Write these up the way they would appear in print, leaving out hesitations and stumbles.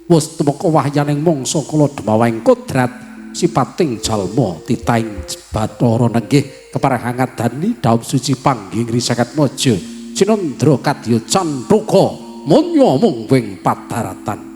Wus tumeka wahyaning mangsa kala demawing kodrat sipating jalma titahing Bathara nenggih kepareng ngadani dhaup suci panggih Risangat Maja Cinandra kadya canthuka munya mungwing padaratan.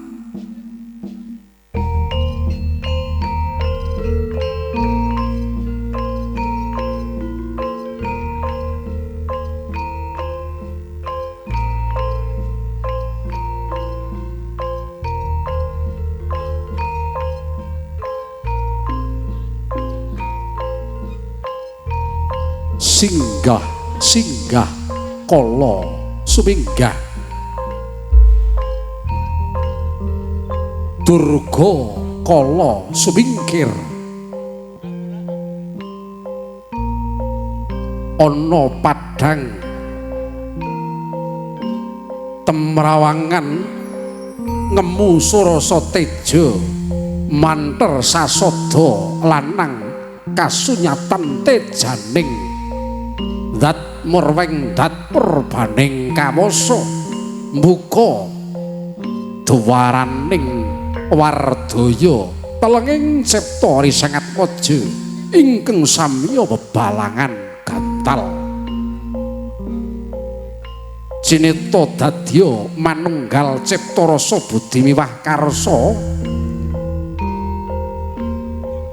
Singgah singgah kala suminggah durga kala sumingkir ana padhang temrawangan ngemu surasa teja manter sasada lanang kasunyatan tejaning dat murweng dat purbaning kawasa mbuka dwaraning wardaya telenging cipta Risangat Maja ingkang samya bebalangan gantal cineta dadya manunggal cipta rasa budi miwah karsa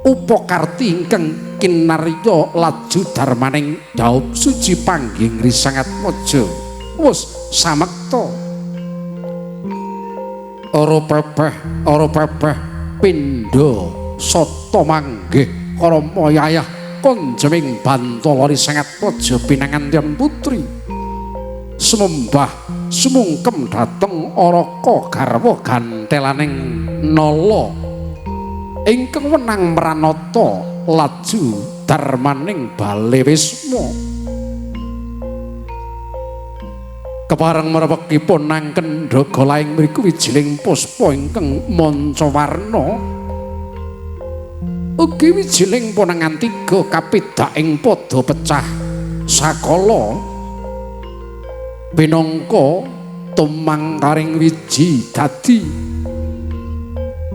upakarti ingkang kinarya laju darmaning dhaup suci panggih Risangat Maja wus samekta ora pepeh pindha sata manggih krama yayah konjeming bantala Risangat Maja pinanganten putri sumembah sumungkem dhateng araka garwa gantelaning nala ingkang wenang mranata laju darmaning bale wisma kepareng merepekipun nang kendhaga laing mriku wijiling puspa ingkang manca warna ugi wijiling ponangan tiga kapidaking padha pecah sakala pinangka tumangkaring wiji dadi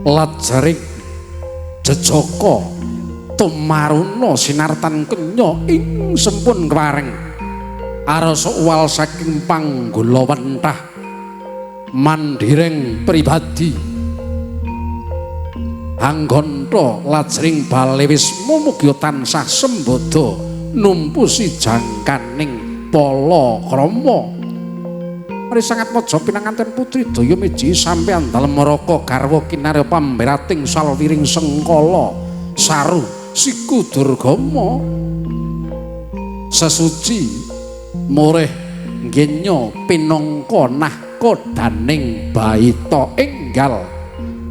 lajering jejaka tumaruna sinartan kenya ing sempun kepareng arasa uwal saking panggula wentah mandhiring pribadi anggonta lajering bale wisma mugia tansah sembada numpusi jangkaning pala krama. Risangat Maja pinanganten putri daya miji sampeyan dalem maraka garwa kinarya pamberating salwiring sengkala saru siku durgama sesuci murih ngenya pinangka nahkodaning baita enggal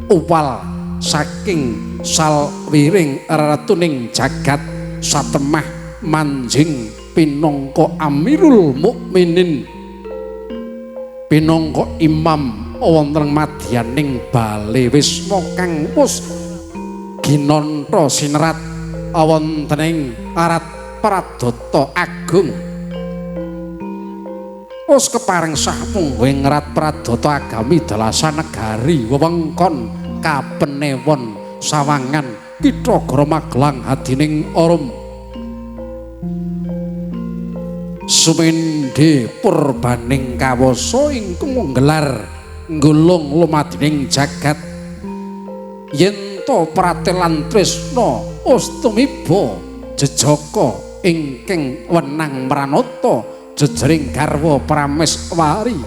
uwal saking salwiring reratuning jagat satemah manjing pinangka Amirul Mukminin pinangka imam wonten madyaning bale wisma kang wus ginanta sinerat wontening arat pradata agung wus kepareng sah mungguing rat pradata agami dalasan negari wewengkon kapenewon sawangan kitha Magelang hadining arum sumendhe purbaning kawasa ingkang nggelar nggulung lumadining jagat yen to pratelan tresna ustumiba jejaka ingkang wenang mranata jejering garwa prameswari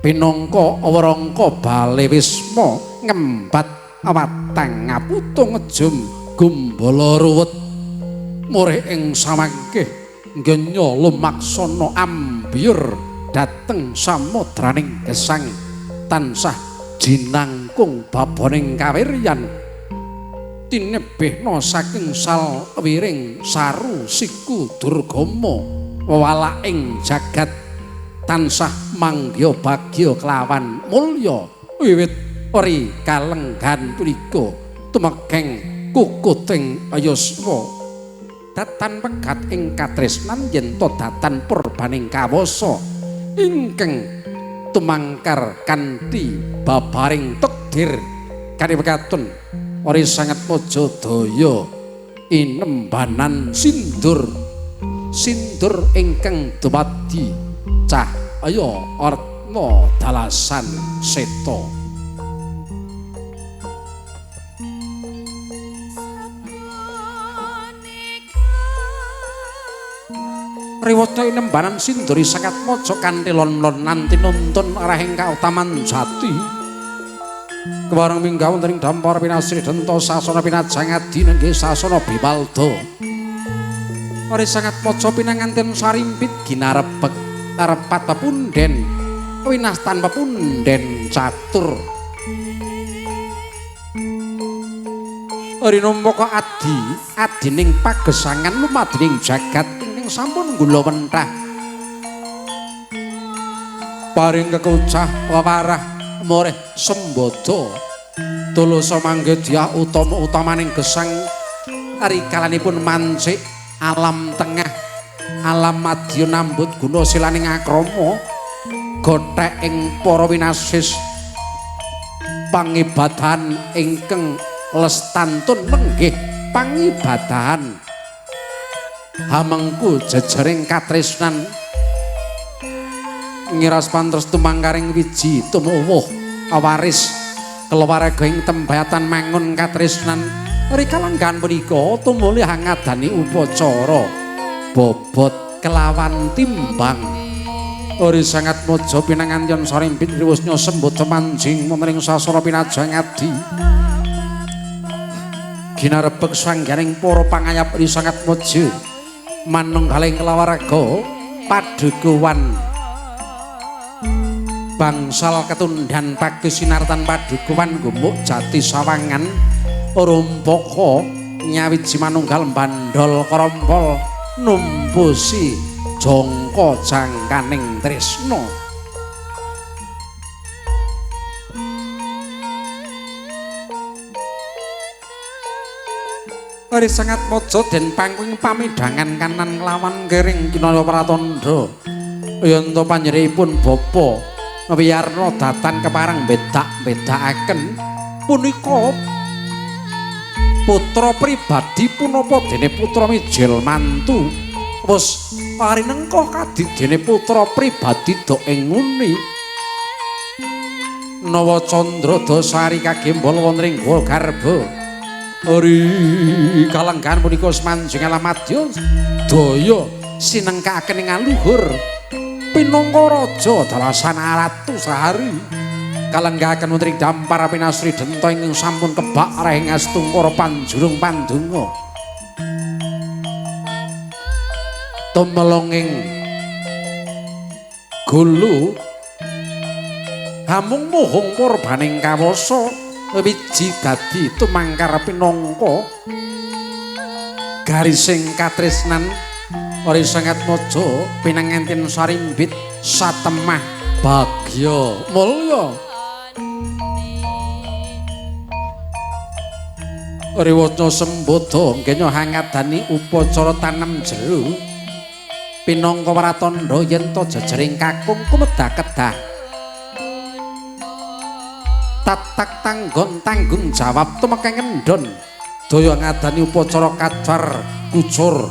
pinangka warangka bale wisma ngembat watang ngaputu ngejum gumbala ruwet murih ing samangkih ngenya lumaksana ambyur dhateng samudraning gesang tansah jinangkung babaning kawiryan tinebihna saking salwiring saru siku durgama wewalaking jagat tansah manggya bagya kelawan mulya wiwit ori kalenggan punika tumekeng kukuting yuswa datan pegat ing katresnan yen to datan purbaning kawasa ingkang tumangkar kanthi babaring tekdir. takdir kanipekaton ori sangat mojo daya inembanan sindur sindur ingkang dumadi cahya artna dalasan seta. Riwata inembanan sinduri sangat mojo kanthi lon-lon nanti nuntun arahing kautaman jati. Kewareng minggah wonten ing dampar pinasri denta sasana pinajang adi nenggih sasana bimalda. Ori sangat mojo pinanganten sarimpit ginarebek arepat pepunden winastan pepunden catur. Ori numpaka adi adining pagesangan lumadining jagat sampun gula wentah paring kekucah wewarah moreh sembodo tulusa mangge dyah utama-utamaning gesang rikalanipun mancik alam tengah alam madya nambut guna silaning akrama gothek ing para winasis pangibadahan ingkang lestantun menggih pangibadahan hamengku jejering katresnan ngiras pantres tumangkaring wiji tumuwuh awaris keluarga ing tembayatan mangun katresnan rikalanggan punika tumuli hangadani upacara bobot kelawan timbang ori sangat mojo pinanganten sarimpit riwusnya sembodo manjing wonten ing sasana pinajang adi ginarebek sangganing para pangayap ri sangat mojo manunggaling kelawarga padukuwan bangsal ketundhan pagesinartan padukuwan gumuk jati sawangan rumpaka nyawiji manunggal bandol krompol numpusi jangka jangkaning tresna. Ori sangat mojo den pangkuing pamidhangan kanan nglawan kering kinaya pratandha yen to panjenenganipun bapa Wiyarna datan kepareng bedak-bedakaken punika putra pribadi punapa dene putra mijil mantu wis parinengka kadidene putra pribadi dok ing nguni Nawa Candra Dasari kagembol wonten ing garba. Ori kalenggahan punika semanjing alam madya daya sinengkakaken ing aluhur pinangka raja dalasan ratu sahari kalenggahaken wonten ing dampar pinasri denta ingkang sampun kebak rehing astungkara panjurung pandonga tumelonging gulu hamung muhung purbaning kawasa wiji dadi tumangkar pinangka garising katresnan ori sangat mojo pinanganten sarimbit satemah bagya mulya. Riwaca sembodo nggenya hangadani upacara tanem jero pinangka pratandha yen ta jejering kakung kumedhak kedah tatak tanggon tanggung jawab tumekeng endon daya ngadani upacara kacar kucur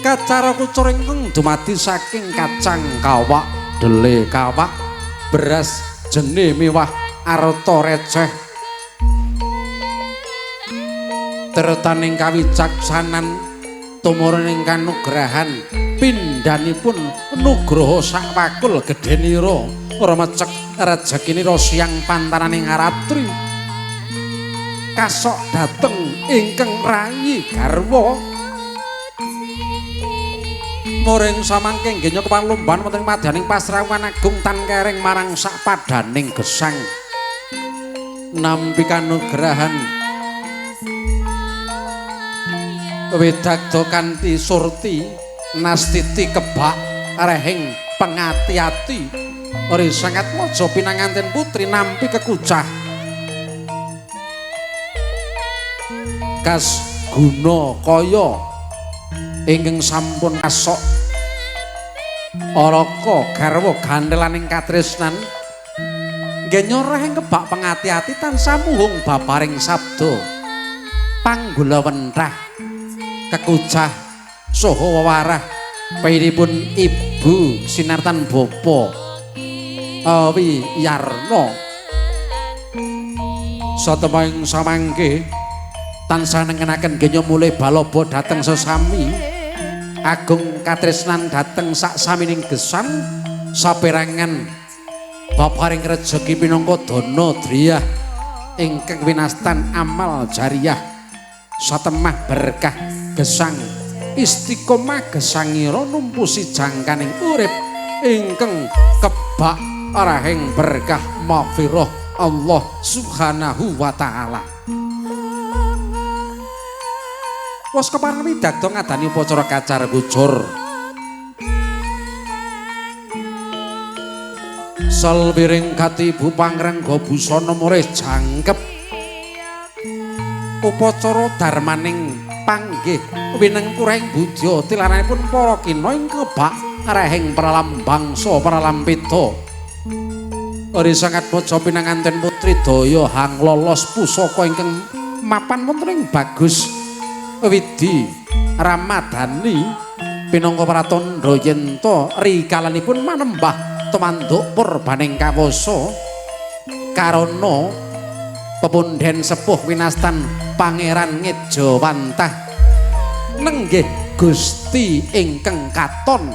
kacara kucur ingkang dumadi saking kacang kawak dele kawak beras jene miwah arta receh tertaning kawicaksanan tumurun kanugrahan pindhanipun nugroho sakwakul gedhenira ora mecek rejekinira siang pantananing ratri kasok dateng ingkang rayi garwa muring samangke nggenya kepalumban wonten madyaning pasrawan agung tan kereng marang sakpadaning gesang nampi kanugrahan wedagda kanthi surti nastiti kebak rehing pengati-ati ori sangat mojo pinanganten putri nampi kekucah kas guna kaya ingkang sampun kasok araka garwa gandhelaning katresnan Ngenyorah ing kebak pengati-ati tansah muhung babaring sabda. Panggula wentah kekujah saha wewarah peinipun ibu sinartan bapa Wiyarna. Satema ing samangke tansah nengenaken genya mulih baloba dhateng sesami. Agung katresnan dhateng sak samining gesang saperangan babaring rejeki pinangka dana driyah ingkang winastan amal jariyah. Satemah berkah gesang istiqomah gesangira numpusi jangkaning urip ingkang kebak arahing berkah maghfirah Allah Subhanahu wa taala. Wos kepareng widagda ngadani upacara kacar kucur. Salwiring katibu pangrengga busana murih jangkep. Upacara darmaning panggih winengkurahing budya tilaranipun para kina ing kebak arahing pralambangsa pralampita. Ori sangat maca pinanganten putri daya hang lolos pusaka ingkang mapan wonten ing bagus Widi Ramadhani pinangka pratandha yen ta rikalanipun manembah tumanduk purbaning kawasa karana pepundhen sepuh winastan Pangeran Ngejawantah nenggih Gusti ingkang katon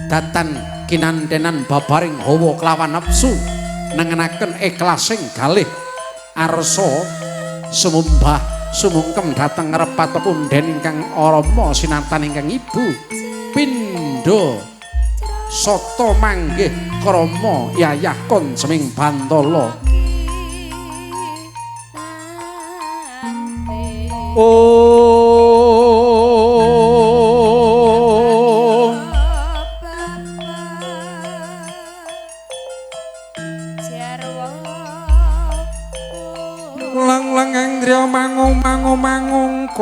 datan kinantenan babaring hawa kelawan nepsu nengenaken ikhlasing galih arsa sumumbah sumungkem dhateng repat pepundhen ingkang arama sinartan ingkang ibu pindha sata manggih krama yayah konseming bantala. Om Lang lang andriya mangung mangung mangungkung.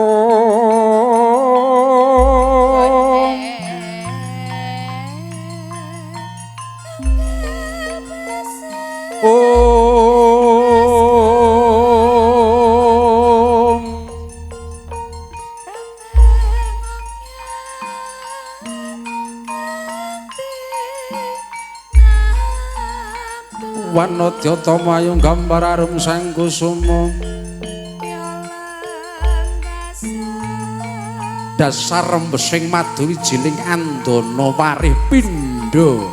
Om Wanodyata mayu gambar arum sang kusuma dasar rembesing madu wijiling andana warih pindha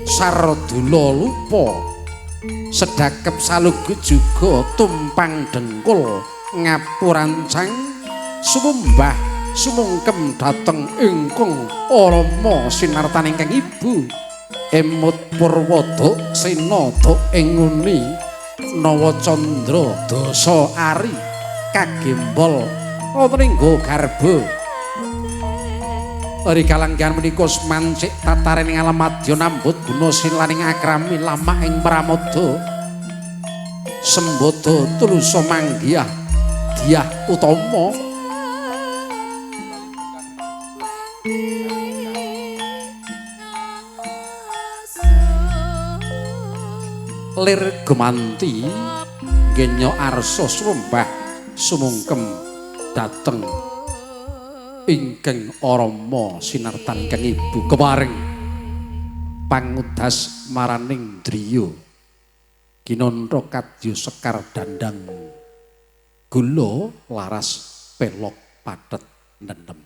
sardula lupa sedakep salugu juga tumpang dengkul ngapurancang sumumbah sumungkem dhateng ingkang Rama sinartan ingkang ibu emut purwaduk sena duk ing nguni nawa candra dasa ari kagembol wonten ing garba. Rikalanggihan menika semancik tatarining alam madya nambut guna silaning akrami lamak ing pramada sembada tulusa manggiyah diyah utama. Lir gemanti genya arsa srembah sumungkem dhateng ingkang Rama sinartan ingkang ibu kepareng pangudas maraning driya kinantha kadya sekar dandang gula laras pelok pathet nenem.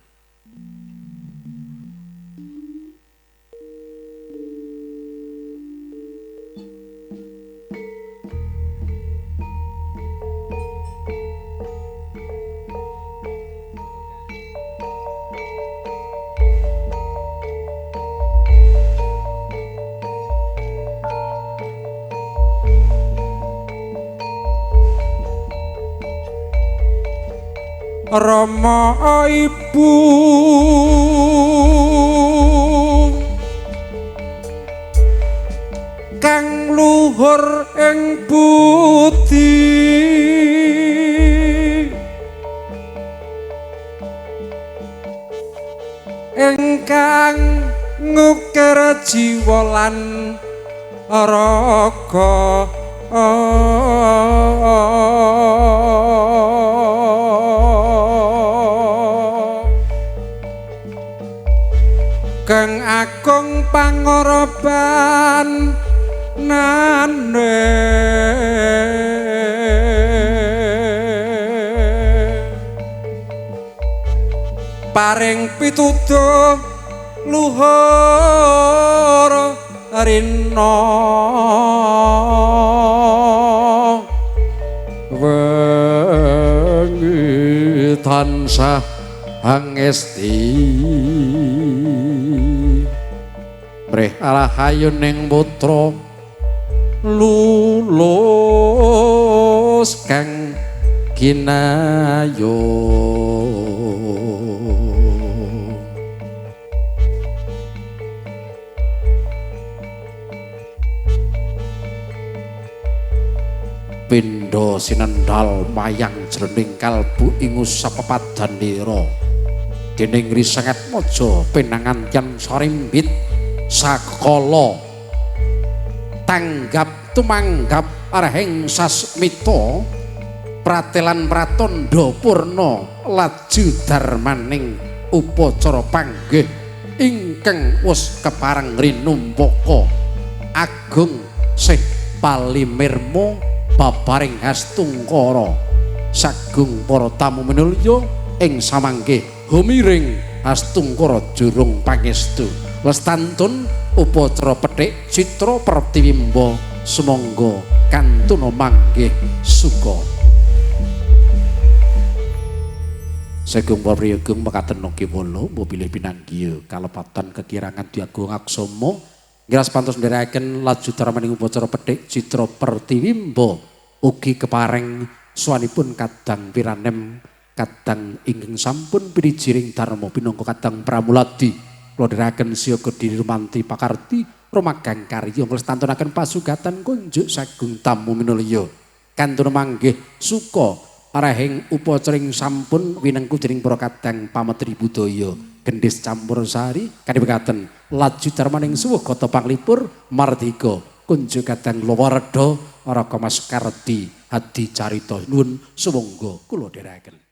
Rama ibu kang luhur ing budi ingkang ngukir jiwa lan raga. Kang agung pangorban nane paring pituduh luhur rina wengi tansah angesti mrih rahayuning putra lulus kang ginayo. Pindha sinendal mayang jroning kalbu ing usapepadanira dening Risangatmaja pinanganten sarimbit sakala tanggap tumanggap arahing sasmita pratelan pratandha purna laju darmaning upacara panggih ingkang wis kepareng rinumpaka agung sih palimirma babaring hastungkara. Sagung para tamu minulya ing samangke humiring hastungkara jurung pangestu lestantun upacara petik citra pertiwimba sumangga kantuna manggih suka. Sagung para priyogeng mekaten kewala bilih pinanggiya kalepatan kekirangan diagung aksama ngiras pantos nderekaken laju darmaning upacara petik citra pertiwimba ugi kepareng swanipun kadang piranem kadang ingkang sampun pinijiring dharma pinangka kadang pramuladi. Kula dherekaken siaga diri rumanti pakarti rumagang karya nglestantunaken pasugatan kunjuk sagung tamu minulya kantun manggih suka arahing upacara ing sampun winengku dening para kadang pametri budaya gendhis campur sari kanthi mekaten laju darmaning suwuh kota panglipur mardika kunjuk kadang Lowaredha Raka Mas Kardi Hadi Carita. Nuwun sumangga kula dherekaken.